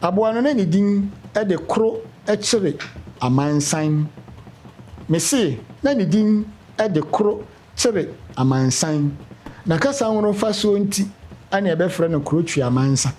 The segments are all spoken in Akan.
Aboa no na ne din de Koro Kyere Amansan. Mese na ne din de Koro Kyere Amansan. Na kasa nworo mfasoɔ nti na yɛbɛfrɛ no Koro Twi Amansa.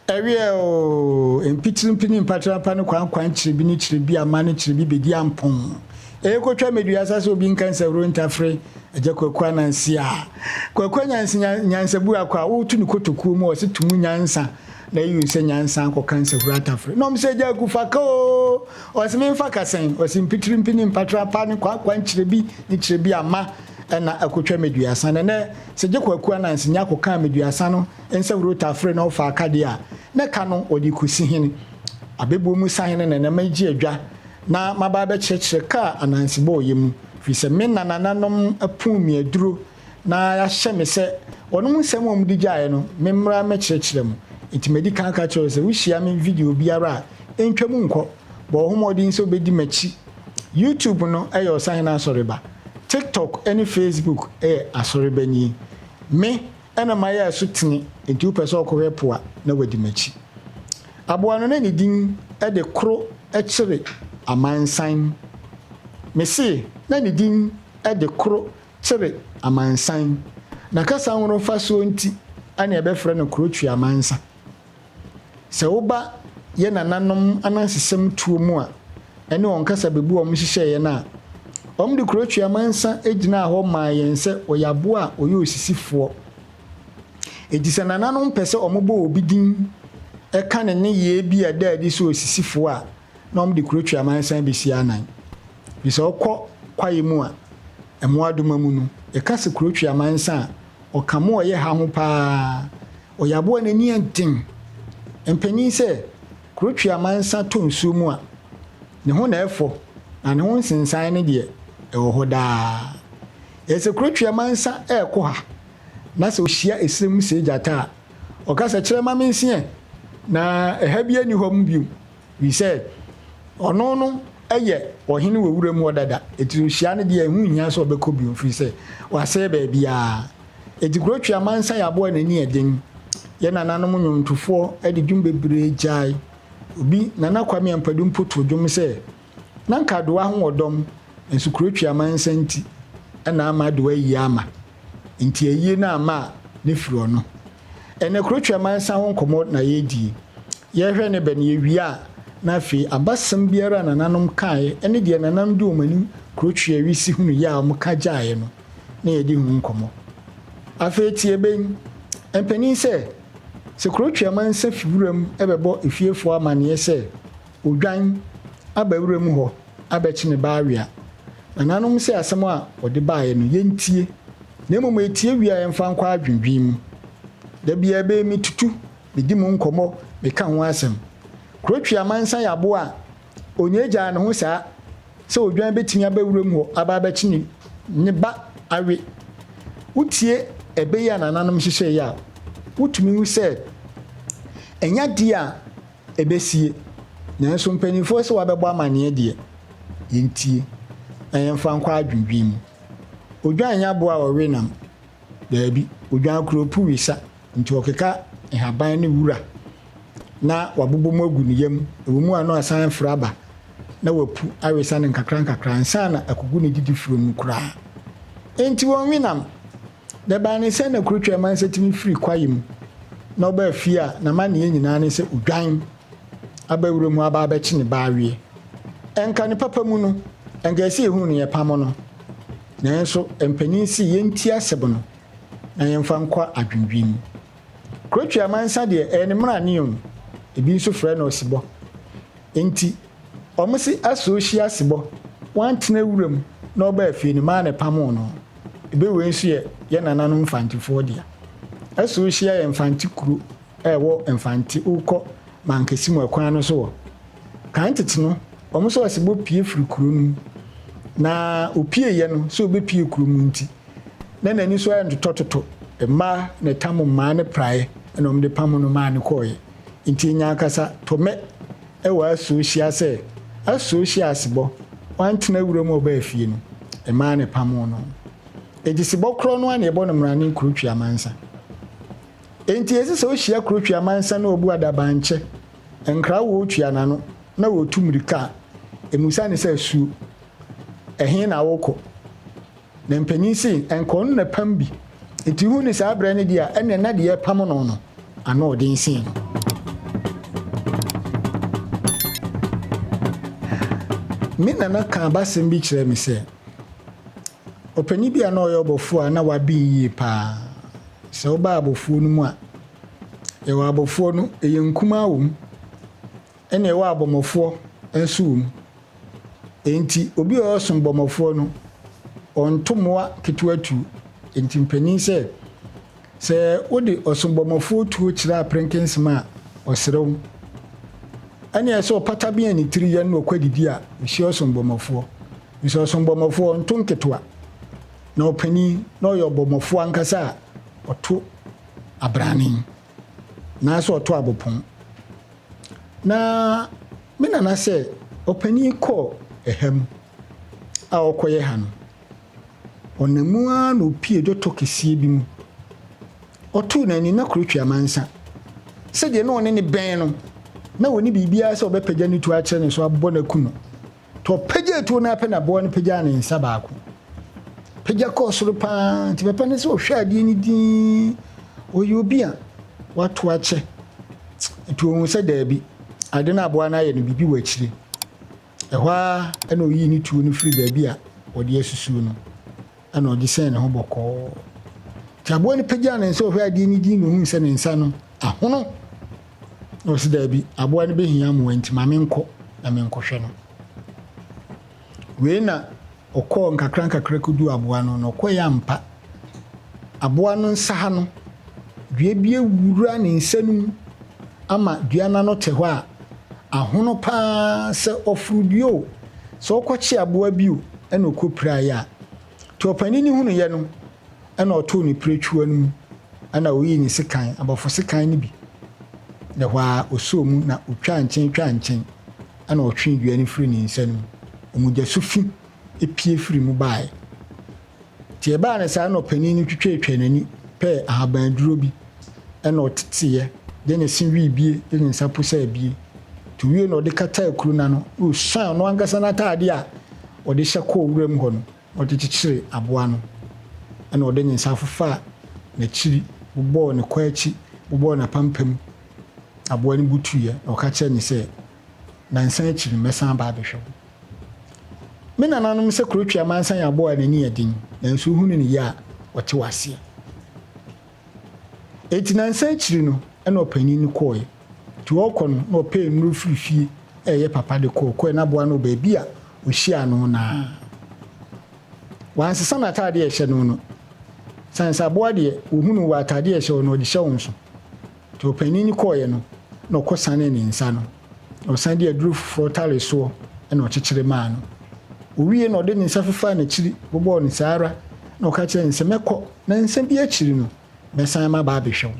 Ɛweɛ oo, mpitirimpi ne mpatrapa ne kwankwan kyiribi ne kyiribi ama ne kyiribi bedi ampɔn. Ɛrekotwa mmeduasa sɛ obi nka nsahuro ntafere Agya Kwaku Ananse a. Kwaku Ananse nya nyansabu akɔ a woto ne kotokuo mu a ɔse to mu nyansa na eyi sɛ nyansa akɔka nsahuro atafere. Na ɔmo sɛ Agya Aku fa ka oo, ɔse memfa ka sɛn? Ɔse mpitirimpi ne mpatrapa ne kwankwan kyiribi ne kyiribi ama ɛna akotwa mmeduasa. Na ɛnɛ sɛ Agya Kwaku Ananse nya kɔkaa mmeduasa no nsahuro tafere na ɔfaa ka deɛ a, na ka no ɔde kɔsi hene. Abɛbuo mu sahene na ɛnɛ magye adwa na maba abɛkyerɛkyerɛ ka a Ananse bɔɔeɛ mu, firi sɛ me nanananom apuu me aduro na yɛahyɛ me sɛ wɔnom nsɛm a wɔde gyaeɛ no memmra mmɛkyerɛkyerɛ mo. Enti madi kan aka akyerɛ wo sɛ wohyia me video biara a, ntwa mu nkɔ. Bɔ wo ho mmɔden sɛ wobɛdi m'akyi. YouTube no yɛ Ɔsahene Asɔreba. TikTok ne Facebook yɛ Asɔreba nie. Me na mayɛ ɛso tene, enti wopɛ sɛ ɔkɔhwɛ po a, na wadi m'akyi. Aboa no na ne din de Koro Kyere Amansan. Mese na ne din de Koro Kyere Amansan. Na kasa nworo mfasoɔ nti na yɛbɛfrɛ no Koro Twi Amansa. Sɛ woba yɛ nananom anansesɛm tuo mu a, ɛne wɔn kasa bebu a wɔhyehyɛeɛ no a, wɔde kuro Tweamansa gyinaa hɔ maa yɛn sɛ ɔyɛ aboa a ɔyɛ osisifoɔ. Enti sɛ nananom pɛ sɛ wɔbɔ obi din ka ne nneyɛɛ bi a ɛda adi sɛ osisifoɔ a, na wɔde kuro Tweamansa bɛsi anan. Ɛfiri sɛ wokɔ kwaeɛ mu a, mmoadoma mu no, yɛka sɛ kuro Tweamansa a, ɔka mo a ɔyɛ ha ho pa ara. Ɔyɛ aboa a n'ani yɛ den. Mpanyin sɛ, kuro twe amansa tɔ nsuo mu a, ne ho na ɛfɔ, na ne ho nsensan no deɛ, ɛwɔ hɔ daa. Yɛ sɛ kuro twe amansa rekɔ ha, na sɛ ɔhyia ɛserɛ mu sɛ gyata a, ɔka sɛ, Kyerɛ ma menseɛ, na ɛha biara nni hɔ mu bio. Ɛfiri sɛ, ɔno no yɛ ɔhene wɔ wuram hɔ dada, enti sɛ ɔhyia no deɛ, ɛho nhia sɛ ɔbɛkɔ bio, ɛfiri sɛ, wasɛe baabiara. Enti kuro twe amansan yɛ aboa a n'ani yɛ den. Yɛn nananom nnwomtofoɔ de dwom bebree gyae. Obi, Nana Kwame Ampadu mpo too dwom sɛ, Na anka Adowa ho wɔ dɔm, nanso kuro twe amansan nti na ama Adowa ayie ama. Enti ayie no amma a, ne firi ɔno. Ɛnnɛ kuro twe amansan ho nkɔmmɔ na yɛredie. Yɛrehwɛ ne bɛ no yɛwie a, na afei abasɛm biara a nananom kaeɛ ne deɛ nananom de wɔn ani kuro twe awisi hunuiɛ a wɔka gyaeɛ no, na yɛadi ho nkɔmmɔ. Afei tie bɛ yi, Mpanin sɛ, sɛ kuro twe amansa fi wuram bɛbɔ efiefoɔ amaneɛ sɛ odwan aba wuram hɔ abɛkye ne ba awe a, nananom sɛ asɛm a wɔde baeɛ no yɛntie, na mmom yɛtie wie a yɛmfa nkɔ adwendwen mu. Da biara bɛ yi metutu, medi mu nkɔmmɔ, meka ho asɛm. Kuro twe amansa yɛ aboa a ɔnyaagyaa ne ho saa sɛ odwan betumi aba wuram hɔ aba abɛkye ne ne ba awe. Wotie ɛbɛ yi a nananom hyehyɛe yi a, wutumi hu sɛ ɛnyɛ ade a ebesie. Nanso mpanimfoɔ sɛ wɔabɛbɔ amanneɛ deɛ, yentie na yɛmfa nkɔ adwendwen mu. Odwan nyɛ aboa a ɔwe nam. Daabi, odwan koro pu wesa. Nti ɔkeka nhaban ne wura na wabobɔ mu agu ne yam, ɛwɔ mu a na wasan afiri aba na wapu awesa no nkakrankakra ansa na akogu ne didifuro mu koraa. Enti wɔnwe nam. Na ɛbaa ne sɛ na Kurotwa Amansa tumi firi kwaeɛ mu na ɔba fie a n'amanneɛ nyinaa ne sɛ odwan aba wuram hɔ aba abɛkye ne ba aweɛ. Ɛnka ne papa mu no, ɛnka ɛsɛ yɛhunu no yɛpamo no. Nanso mpanin se yɛntie asɛm no na yɛmfa nkɔ adwendwen mu. Kurotwi amansa deɛ, ɛyɛ ne mmrane o, ebi nso frɛ no ɔsebɔ. Enti, wɔn se asoo hyia sebɔ, wantena wuram na ɔbaa fie no, maa na ɛpamoo no. Ebe wei nso yɛ yɛn nananom Mfantefoɔ dea. Asoo hyia yɛ Mfante kuro a ɛwɔ Mfante wokɔ Mankessim ɛkwan no so wɔ. Kan tete no, wɔn nso ɔsebɔ pue firi kuro no mu. Na ɔpueeɛ no, sɛ ɔbɛpue kuro mu nti, na n'ani so ayɛ ntotɔtotɔ. Mmaa na ɛtam mmaa ne praeɛ na wɔde pamo no maa no kɔeɛ. Nti ɛnya ankasa tɔ mɛ wɔ asuo hyia sɛ asuo hyia asebɔ, wantena wuram a ɔbaa fie no, mmaa na ɛpamoo no. Enti sebɔ korɔ no ara na yɛbɔ no mmrane kuro twi amansa. Enti ɛsɛ sɛ wohyia kuro twi amansa na ɔbu adabankyɛ. Nkra wɔretua n'ano na wɔretu mmirika a, ɛmusa ne sɛ asuo, ɛhe na wokɔ? Na mpanin se, nka ɔno na pam bi. Nti hu ne saa berɛ no deɛ a, ɛnneɛ na deɛ ɛpam no no, ano ɔden sen no. Me nana kaa abasɛm bi kyerɛɛ me sɛ, ɔpanin bi a na ɔyɛ ɔbɔfoɔ a na waben yie paa. Sɛ woba abɔfoɔ no mu a, yɛwɔ abɔfoɔ no, ɛyɛ nkumaa wɔ mu, ɛna ɛwɔ abɔmmɔfoɔ nso wɔ mu. Enti obi a ɔsom bɔmmɔfoɔ no, ɔnto mmoa ketewa tuo. Enti mpanin sɛ, sɛ wode ɔsom bɔmmɔfoɔ tuo kyerɛ aperenkensem a, ɔsere wo. Ɛnneɛ sɛ ɔpata bea ne tiri yɛ no na ɔkɔ adidi a, ɔhyia ɔsom bɔmmɔfoɔ. Nso ɔsom bɔmmɔfoɔ, ɔnto nketewa. Na ɔpanin na ɔyɛ ɔbɔmmɔfoɔ ankasa a, ɔto abrane. Anaasɛ ɔto abopon. Na me nana sɛ ɔpanin kɔɔ ɛha mu a ɔrekɔyɛ ha no, ɔnam mu ara na ɔpue dɔtɔ kɛseɛ bi mu. Ɔtoo n'ani na kuro twe amansa. Sɛdeɛ na ɔne no bɛn no, na ɔnni biribiara sɛ ɔbɛpagya ne tuo akyerɛ ne so abɔ no aku no. Nti ɔpagyaa tuo no ara pɛ na aboa no pagyaa ne nsa baako. Pagya kɔɔ soro paa nti papa no sɛ ɔhwɛ adeɛ no dinn, ɔyɛ obi a wato akyɛ. Nti ɔhuu sɛ daabi, ade no aboa no ayɛ no biribi wɔ akyire. Ɛhɔ ara na ɔyii ne tuo no firii baabi a ɔde asusuo no, ɛna ɔde sɛn ne ho bɔkɔɔ. Nti aboa no pagyaa ne nsa ɔhwɛ adeɛ no dinn na ɔhuu sɛ ne nsa no ahono. Na ɔse daabi, aboa no bɛhia mmoa nti ma menkɔ na menkɔhwɛ no. Wei na ɔkɔɔ nkakra nkakra kɔduu aboa no, na ɔkɔeɛ ampa. Aboa no nsa ha no, dua bi awura ne nsa no mu ama dua no ano te hɔ a, ahono paa sɛ ɔforo dua o, sɛ ɔkɔkye aboa bi o, ɛna ɔkɔpiraeɛ a. Nti ɔpanin no hunuiɛ no, ɛna ɔtoo ne piretwua no mu, ɛna ɔyii ne sekan, abɔfo sekan no bi, na ɛhɔ ara ɔsɔɔ mu na ɔtwaa nkyɛn twaa nkyɛn, ɛna ɔtwee dua no firii ne nsa no mu. Mogyasu fi pue firii mu baeɛ. Nti ɛbaa no saa na ɔpanin no twitwatwaa n'ani pɛɛ ahaban aduro bi, ɛna ɔteteeɛ de ne se wii bie de ne nsa posaa bie. Nti ɔwie na ɔde kataa kuro no ano, na ɔsuan ɔno ankasa n'ataadeɛ a ɔde hyɛ kɔɔ wuram hɔ no. Ɔde kyekyeree aboa no, ɛnna ɔde ne nsa fofaa n'akyiri bobɔɔ ne kɔn akyi, bobɔɔ n'apampam. Aboa no butuiɛ, na ɔka kyerɛɛ no sɛ, Nnansa akyiri no, mɛsan aba abɛhwɛ wo. Me nananom sɛ kurotwi amansan yɛ aboa a n'ani yɛ den, nanso wohunu no yie a, ɔte wo aseɛ. Enti nnansa akyiri no, ɛnna ɔpanin no kɔeɛ. Nti ɔrekɔ no, na ɔpɛɛ nnuro firi fie reyɛ papa de kɔɔ. Ɔkɔeɛ no aboa no wɔ baabi a ɔhyiaa no no ara. Wansesa n'ataadeɛ a ɛhyɛ no no. Sane sɛ aboa deɛ, wɔhu no wɔ ataadeɛ a ɛhyɛ wo no, ɔde hyɛ wo nso. Nti ɔpanin no kɔeɛ no, na ɔkɔsanee ne nsa no. Na ɔsan de aduro foforɔ taree soɔ na ɔkyekyere maa no. Ɔwie na ɔde ne nsa fefaa n'akyiri bobɔɔ no saa ara na ɔka kyerɛɛ no sɛ, Mɛkɔ, nnansa bi akyiri no, mɛsan maba abɛhwɛ wo.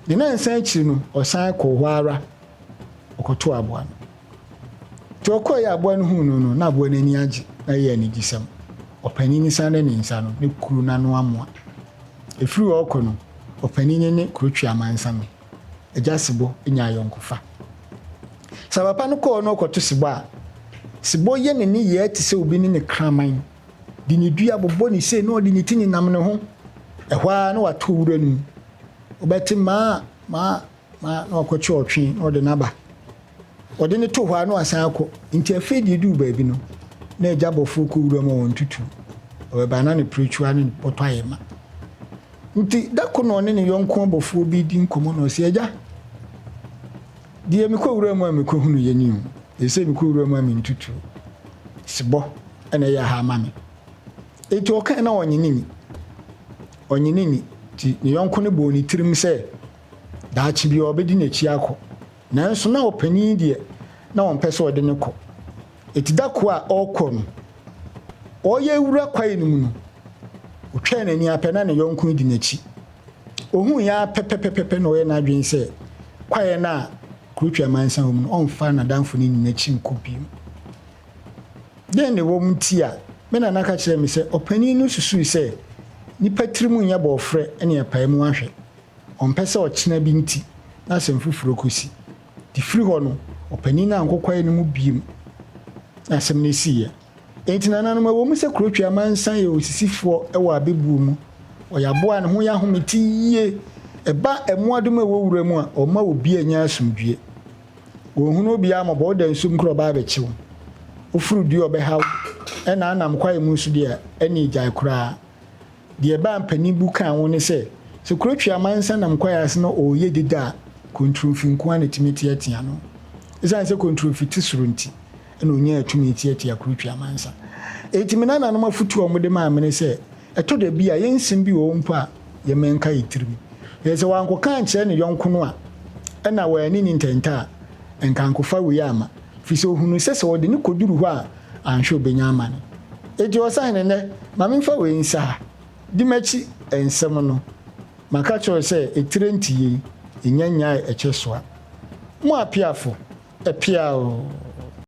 Ne nnansa akyiri no, ɔsan kɔɔ hɔ ara, ɔkɔtoo aboa no. Nti ɔkɔeɛ a aboa no huu no no, na aboa no ani agye, na ɛyɛ anigyesɛm. Ɔpanin no san de ne nsa no, ne kuro no ano amoa. Ɛfiri hɔ rekɔ no, ɔpanin no ne Kurotwi amansa no, agya Sebɔ nya ayɔnkofa. Sɛ papa no kɔɔ na ɔkɔto Sebɔ a, Sebɔ yɛ ne nneyɛɛ te sɛ obi ne ne kraman de ne dua bobɔ ne sei na ɔde ne ti nenam ne ho. Ɛhɔ ara na wato wura no mu. Wobɛte maa, maa, maa na wakɔkye ɔtwe na ɔde no aba. Ɔde no to hɔ ara na wasan akɔ. Nti afei deɛ eduu baabi no, na agya bɔfoɔ kɔ wura mu a ɔntutu. Ɔbɛba na ne piretwa ne ne bɔtɔ ayɛ ma. Nti da ko na ɔne ne yɔnko abɔfoɔ bi redi nkɔmmɔ na ɔse, Agya, deɛ mekɔ wura mu a mekɔhunuiɛ ni o. Seesei mekɔ wura mu a mentutu. Sebɔ na ɛyɛ ha ama me. Enti ɔkae na ɔnye no nni. Ɔnye no nni. Nti ne yɔnko no bɔɔ ne tirim sɛ daakye biara ɔbɛdi n'akyi akɔ. Nanso na ɔpanin yi deɛ, na ɔmpɛ sɛ ɔde no kɔ. Enti da ko a ɔrekɔ no, ɔreyɛ awura kwae no mu no, ɔtwaa n'ani ara pɛ na ne yɔnko yi di n'akyi. Ɔhui ara pɛpɛpɛpɛ na ɔyɛ n'adwene sɛ kwaeɛ no a Kurotwi amansan wɔ mu no, ɔmfa n'adamfo no nni n'akyi nkɔ bio. Dɛn na ɛwom nti a me nana ka kyerɛɛ me sɛ ɔpanin no susui sɛ nnipa tirim nyɛ bɔɔfrɛ ne apae mu ahwɛ? Ɔmpɛ sɛ ɔkyena bi nti n'asɛm foforo kosi. De firi hɔ no, ɔpanin no ankɔ kwaeɛ no mu bio na asɛm no siiɛ. Enti nananom, ɛwɔ mu sɛ Kurotwi amansan yɛ osisifoɔ wɔ abɛbuo mu, ɔyɛ aboa a ne ho yɛ ahomete yie, ɛba mmoadoma a ɛwɔ wura mu a, ɔmma obiara nnya asomdwoeɛ. Ɔnhunu obiara mmɔbɔ, woda nsuom koraa ɔba abɛkye wo, woforo dua a ɔbɛha wo, ɛna anam kwaeɛ mu nso deɛ, ɛnneɛ gyae koraa. Deɛ ɛbaa mpanin bu kaa ho ne sɛ, sɛ kuro twe amansa nam kwaeɛ ase na ɔreyɛ dede a, kontromfi nko ara na ɛtumi teatea no. Ɛsiane sɛ kontromfi te soro nti, ɛna ɔnyaa tumi teatea kuro twe amansa. Enti me nananom afotuo a wɔde maa me ne sɛ, ɛtɔ da bi a, yɛn nsɛm bi wɔ hɔ mpo a, yɛmma ɛnka yɛn tirim. Ɛfiri sɛ wankɔka ankyerɛ ne yɔnko no a, ɛna wanni ne ntɛntɛ a, ɛnka ankɔfa wei amma. Ɛfiri sɛ ɔhunuu sɛ sɛ ɔde no kɔduru hɔ a, anhwɛ ɔbɛnya amane. Enti ɔsahene, nnɛ, ma memfa wei nsa ha. Di m'akyi nsɛm no. Maka kyerɛ wo sɛ etire nte yei, nnya nnyae ɛkyɛ soa. Mo apeafo, apia oo.